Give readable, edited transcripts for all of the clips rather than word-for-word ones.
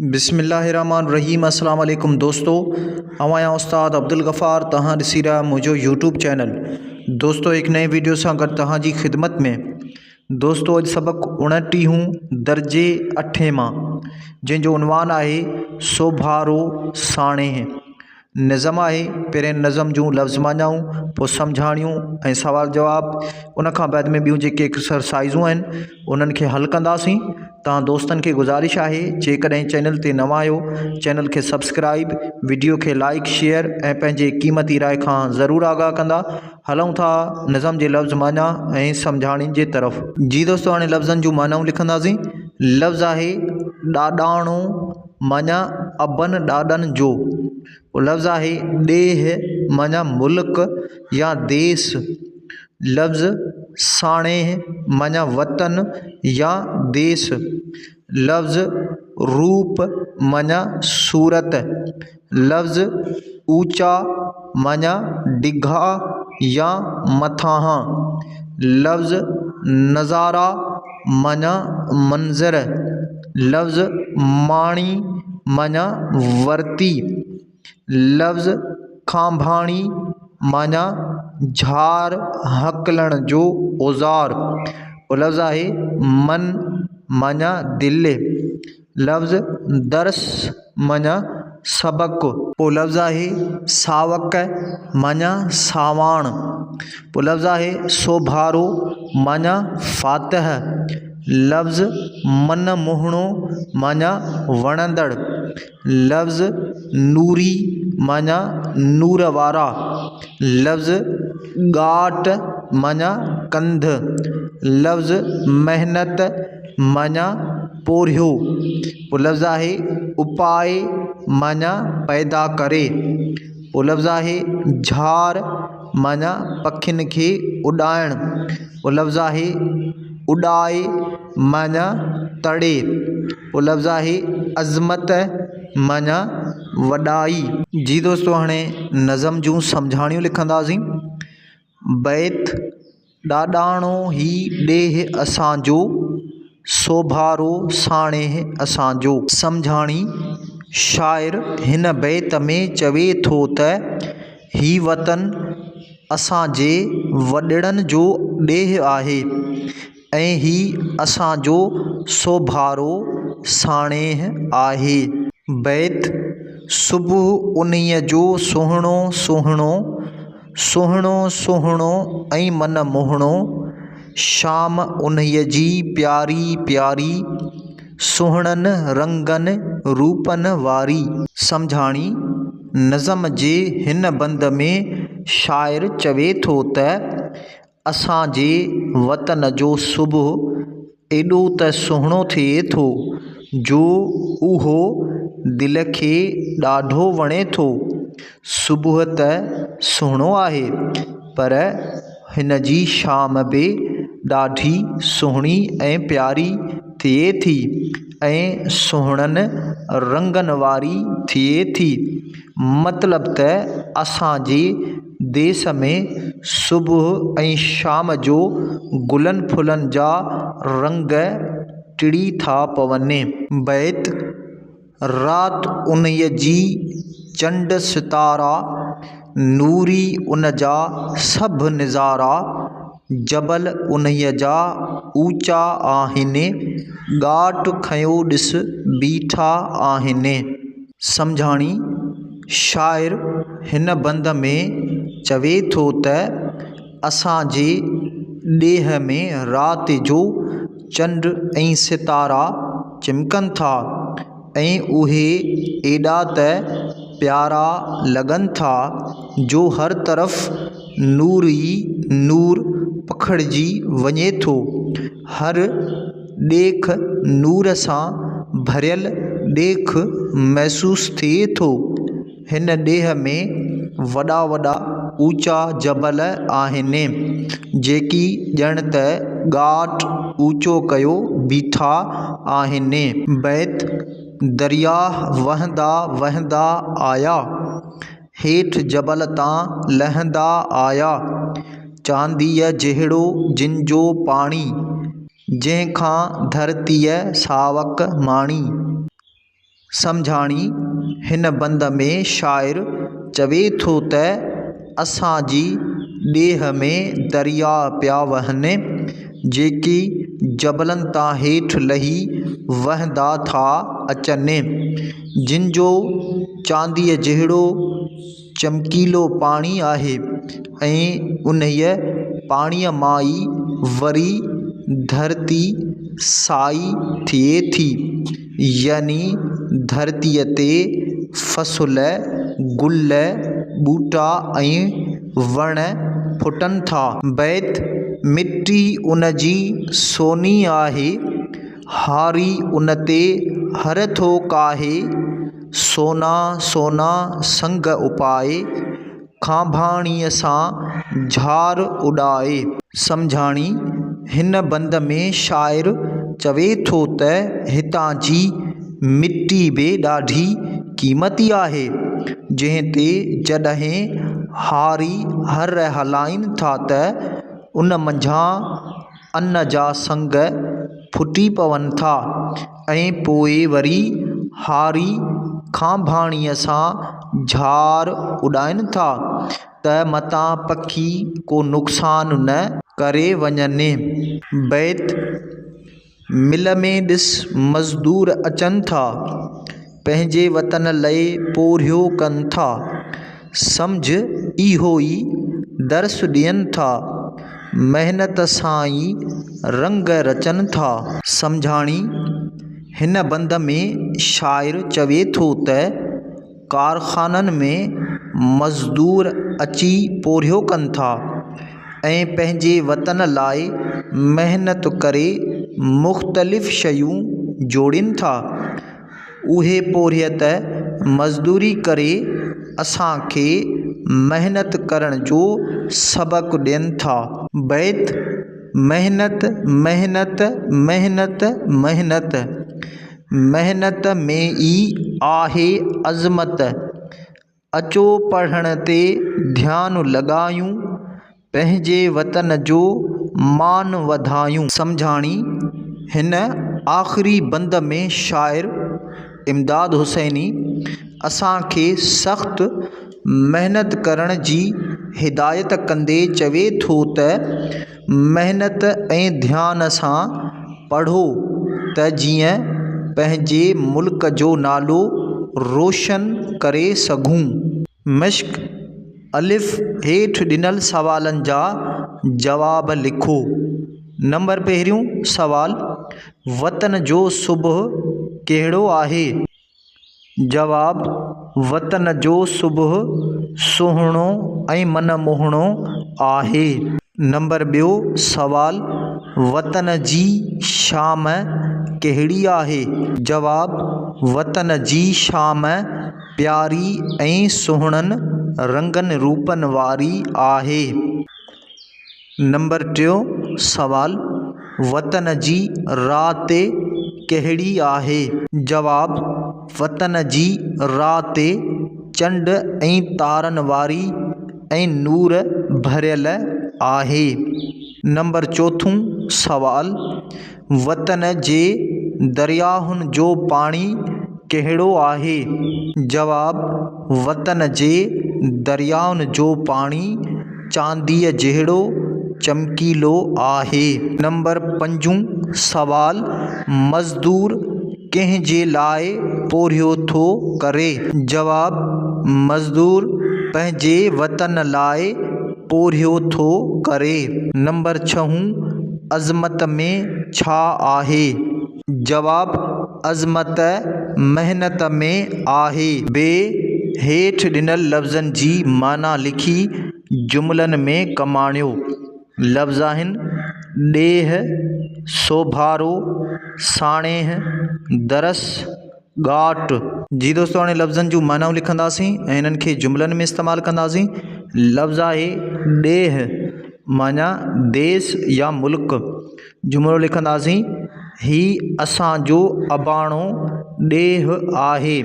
بسم الله الرحمن الرحيم السلام عليڪم دوستو آئون آهيان استاد عبدالغفار توهان ڏسي رهيا منهنجو يوٽيوب چينل دوستو هڪ نئين ويڊيو سان گڏ توهان جي خدمت ۾ دوستو اڄ سبق اڻٽيهون درجي اٺين مان جنهن جو عنوان آهي سوڀارو ساڻيهه نظم آهي پهرين نظم جون لفظ معنائون پوء سمجهاڻيون ۽ سوال جواب ان کان بعد ۾ ٻيون جيڪي ايڪسرسائزون آهن انهن کي حل ڪنداسين توهان دوستن کي گذارش آهي جيڪڏهن چينل تي نوان آهيو چينل کي سبسڪرائب وڊيو کي لائڪ شيئر ۽ پنهنجي قيمتي راء کان ضرور آگاهه ڪندا هلون ٿا نظم جي لفظ معنيٰ ۽ سمجهاڻين جي طرف. جي دوستو هاڻي لفظن جون معنائون لکنداسين لفظ آهي ڏاڏاڻو معنيٰ ابن ڏاڏن جو. پوء لفظ آهي ڏيهه معنيٰ ملڪ يا ديس. لفظ ساڻيهه معنيٰ وطن يا ديس. لفظ روپ معنيٰ صورت. لفظ اوچا معنيٰ ڊگها يا مٿانهان. لفظ نظارا معنيٰ منظر. لفظ ماڻي معنيٰ ورتي. لفظ کانڀاڻي معنيٰ جهار هڪلڻ جو اوزار. لفظ آهي من معنيٰ دل. لفظ درس معنيٰ سبق. پوء لفظ آهي ساوڪ معنيٰ ساواڻ. پوء لفظ آهي سوڀارو معنيٰ فاتح. لفظ من موهڻو معنيٰ وڻندڙ. لفظ نوري معنيٰ نور وارا. لفظ ڳاٽ معنيٰ ڪنڌ. لفظ محنت معنيٰ پورهيو. پوء لفظ آهي اپاء معنيٰ پيدا ڪري. پوء لفظ آهي جهار معنيٰ پکين کي اڏائڻ. پوء لفظ آهي اڏائي معنيٰ تڙي. پوء لفظ آهي عظمت معنيٰ وڏائي. جي دوستو هاڻي نظم جون سمجهاڻيون لکنداسين. بيت، ڏاڏاڻو هي ڏيهه اسان جو، سوڀارو ساڻيهه اسان جو. سمجهاڻي، شاعر هن بيت ۾ چوي ٿو ته هي وطن اسان جي وڏڙن جو ڏيهه آهي ۽ هي اسان جو سوڀارو ساڻيهه آهي. بيت، صبح انهيء جو سهڻو سهڻو، سهڻو سهڻو ۽ من موهڻو، شام انهيء جي پياري پياري، سهڻن رنگن روپن واري. سمجهاڻي، نظم جي هن بند ۾ شاعر چوي ٿو ته اسان جي وطن جو صبح ايڏو ته سهڻو ٿئي ٿو جو اهو دل کي ڏاڍو وڻي ٿو. صبح ته سهڻو آهي پر هن جي شام به ڏاڍي سهڻي ۽ پياري ٿئي ٿي ۽ سهڻن رنگن واري ٿئي ٿي. مطلب ته اسان جي ديس ۾ صبح ۽ شام جو گلن ڦلن جا رنگ ٽڙي ٿا پون. بيت، رات انهيء جي چنڊ ستارا، نوري ان جا سڀ نظارا، جبل انهيء جا اوچا آهن، ڳاٽ کنيو ڏس بيٺا آهن. سمجهاڻي، شاعر هن بند ۾ چوي ٿو ته اسان جي ڏيهه ۾ رات جو چنڊ ۽ ستارا چمڪن ٿا ۽ اهي ايڏا ته پيارا لڳن ٿا جو هر طرف نور ئي نور پکڙجي وڃي ٿو. هر ڏيک نور سان ڀريل ڏيک محسوس ٿئي ٿو. هن ڏيهه ۾ وڏا وڏا اوچا جبل آهن، جيڪي ڄڻ ته ڳاٽ اوچو ڪيو بيٺا آهن. بيت، درياهه وهندا وهندا آيا، هيٺ جبل تان لهندا آيا، چانديء جهڙو جن جو پاڻي، جنهن کان ڌرتيء ساوڪ ماڻي. سمجهاڻي، هن بند ۾ شاعر چوي ٿو ته اسان جي ڏيهه ۾ درياء پيا وهن، جيڪي جبلن تان هيٺ لهي وهندا ٿا اچن، جن جو چانديء جهڙو چمڪيلو پاڻي آهي ۽ انهيء پاڻيء مان ئي وري ڌرتي سائي ٿئي ٿي، يعني ڌرتيء تي فصل، گل، ٻوٽا ۽ وڻ ڦٽن ٿا. بيت، مٽي ان جي سوني آهي، هاري ان تي هر ٿو ڪاهي، سونا سونا سنگ اپائي، کانڀاڻيء سان جھار اڏائي. سمجھاڻي، هن بند ۾ شاعر چوي ٿو ته هتان جي مٽي به ڏاڍي قيمتي آهي، جنهن تي جڏهن هاري هر هلائين ٿا ته ان منجھان ان جا سنگ ڦٽي پون ٿا ۽ پوء وري هاري کانڀاڻيء سان جھار اڏائين ٿا ته متان پکي ڪو نقصان نه ڪري وڃن. بيت، مل ۾ ڏس مزدور اچن ٿا، پنهنجي وطن لئي پورهيو ڪن ٿا. سمجهه اهو ئي درس ڏين ٿا، محنت سان ئي رنگ رچن ٿا. سمجهاڻي، هن بند ۾ شاعر چوي ٿو ته ڪارخانن ۾ مزدور اچي پورهيو ڪن ٿا ۽ پنهنجي وطن لاء محنت ڪري مختلف شيون جوڙين ٿا. اهي پورهيت مزدوري ڪري اسان کي محنت ڪرڻ جو سبق ڏين ٿا. بيت، محنت محنت محنت محنت، محنت ۾ ئي آهي عظمت، اچو پڙهڻ تي ڌيان لڳايون، پنهنجي وطن جو مان وڌايون. سمجهاڻي، هن آخري بند ۾ شاعر امداد حسيني اسان کي سخت محنت ڪرڻ جي هدايت ڪندي چوي ٿو ته محنت ۽ ڌيان سان پڙهو ته جيئن پنهنجي ملڪ جو نالو روشن ڪري سگهون. مشق، الف، هيٺ ڏنل سوالن جا جواب لکو. نمبر پهريون سوال، وطن جو صبح ڪهڙو آهي؟ جواب، وطن جو صبح سهڻو ۽ من موهڻو آهي. نمبر ٻيو سوال، وطن جي شام ڪهڙي آهي؟ جواب، وطن جي شام پياري ۽ سهڻن رنگن روپن واري آهي. نمبر ٽيون سوال، وطن جي رات ڪهڙي آهي؟ جواب، وطن جي رات چنڊ ۽ تارن واري ۽ نور ڀريل آهي. نمبر چوٿون سوال، وطن جي درياهن جو پاڻي ڪهڙو آهي؟ جواب، وطن جي دريائن جو پاڻي چانديء جهڙو چمڪيلو آهي. نمبر پنجون سوال، مزدور ڪنهن جي لاء پورهيو ٿو ڪري؟ جواب، مزدور پنهنجي وطن لاء پورهيو ٿو ڪري. نمبر ڇهون، عظمت ۾ ڇا آهي؟ جواب، عظمت محنت ۾ آهي. بي، هيٺ ڏنل لفظن جي معنيٰ لکي جملن ۾ ڪم آڻيو. لفظ آهن، ڏيهه، سوڀارو، ساڻيهه، درس، ڳاٽ. جي دوستو هاڻي لفظن جون معنائون لکنداسين ۽ انهن کي جملن ۾ استعمال ڪنداسين. لفظ آهي ڏيهه معنيٰ ديس يا ملڪ. جملو لکنداسين، هي اسان جو اباڻو ڏيهه آهي.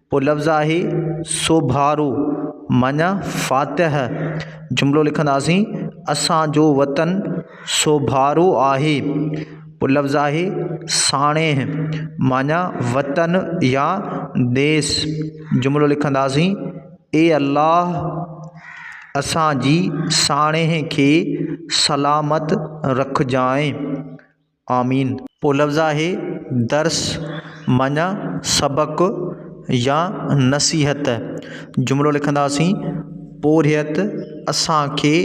پوء لفظ آهي سوڀارو معنيٰ فاتح. جملو لکنداسين، اسان جو وطن سوڀارو آهي. پوء لفظ آهي ساڻيهه معنيٰ وطن يا ديس. جملو لکنداسين، اي الله اسان جي ساڻيهه کي سلامت رکجانء. آمين. پوء لفظ آهي درس معنيٰ سبق يا نصيحت. جملو لکنداسين، پورهيت اسان کي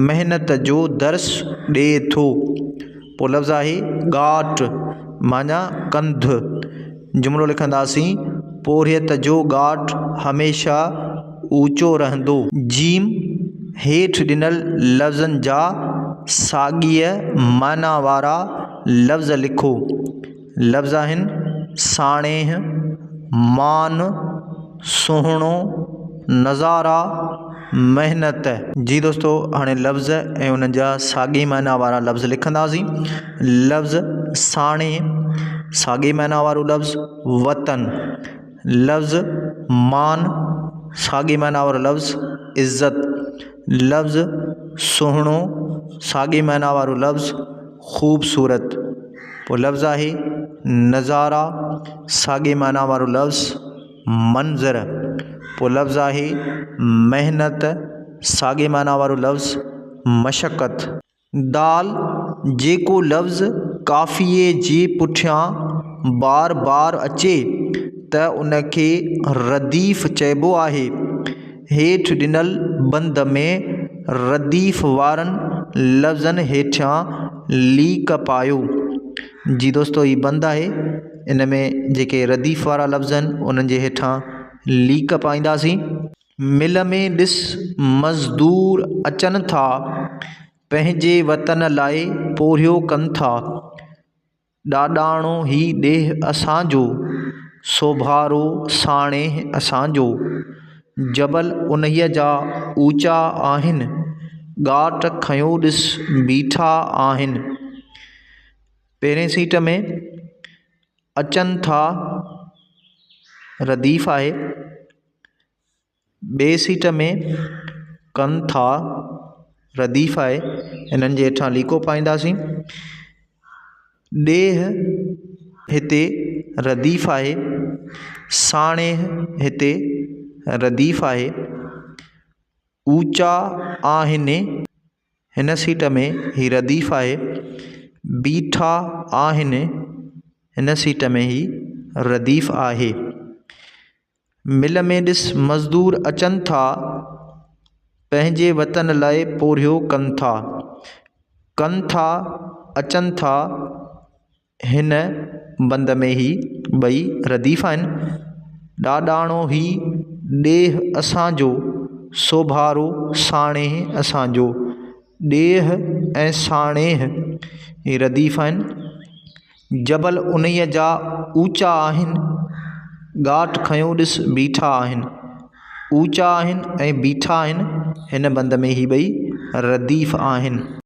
محنت جو درس ڏئي ٿو. پوء لفظ آهي ڳاٽ معنيٰ ڪنڌ. جملو لکنداسين، پورهيت جو ڳاٽ هميشه اوچو رهندو. جيم، هيٺ ڏنل لفظن جا ساڳيء معنيٰ وارا لفظ لکو. لفظ آهن، ساڻيهه، مان، سهڻو، نظارا، محنت. جي دوستو هاڻي لفظ ۽ انهن جا ساڳي معنيٰ وارا لفظ لکنداسين. لفظ ساڻيهه ساڳي معنيٰ وارو لفظ وطن، لفظ مان ساڳي معنيٰ وارو لفظ عزت، لفظ سهڻو ساڳي معنيٰ وارو لفظ خوبصورت، پوء لفظ آهي نظارا ساڳي معنيٰ وارو لفظ منظر، پوء لفظ آهي محنت ساڳي معنيٰ وارو لفظ مشقت. دال، جيڪو لفظ قافيي جي پٺيان بار بار اچي ته ان کي رديف چئبو آهي. هيٺ ڏنل بند ۾ رديف وارن لفظن هيٺيان ليڪ پايو. جي دوستو هي بند آهي ان ۾ جيڪي رديف وارا لفظ آهن انهن جي هيٺان ليڪ پائينداسين. مل ۾ ڏس مزدور اچن ٿا، پنهنجي وطن لاء پورهيو ڪن ٿا. ڏاڏاڻو هي ڏيهه اسان جو، سوڀارو ساڻيهه اسان جو. جبل انهيء جا اوچا آهن، ڳاٽ کنيو ڏس بيٺا آهن. پهرين سيٽ ۾ اچن ٿا رديف آهي. ٻي سيٽ ۾ ڪن ٿا رديف آهي انهن جي هيٺان ليڪو پائينداسين. ڏيهه هتي رديف آهي. ساڻيهه هتي رديف آهي. اوچا آهن هن سيٽ ۾ هي رديف آهي. بيٺا آهن هن سيٽ ۾ هي رديف آهي. مل ۾ ڏس مزدور اچن ٿا، پنهنجي وطن لاء پورهيو ڪن ٿا. ڪن ٿا، اچن ٿا، هن بند ۾ هي ٻئي رديف آهن. ڏاڏاڻو هي ڏيهه اسان جو، سوڀارو ساڻيهه اسان جو. ڏيهه ۽ ساڻيهه هي رديف آهن. جبل انهيء جا اوچا آهن، ڳاٽ کنيو ڏس بيٺا آهن. اوچا آهن ۽ بيٺا آهن، هن بند ۾ هي ٻئي رديف آهن.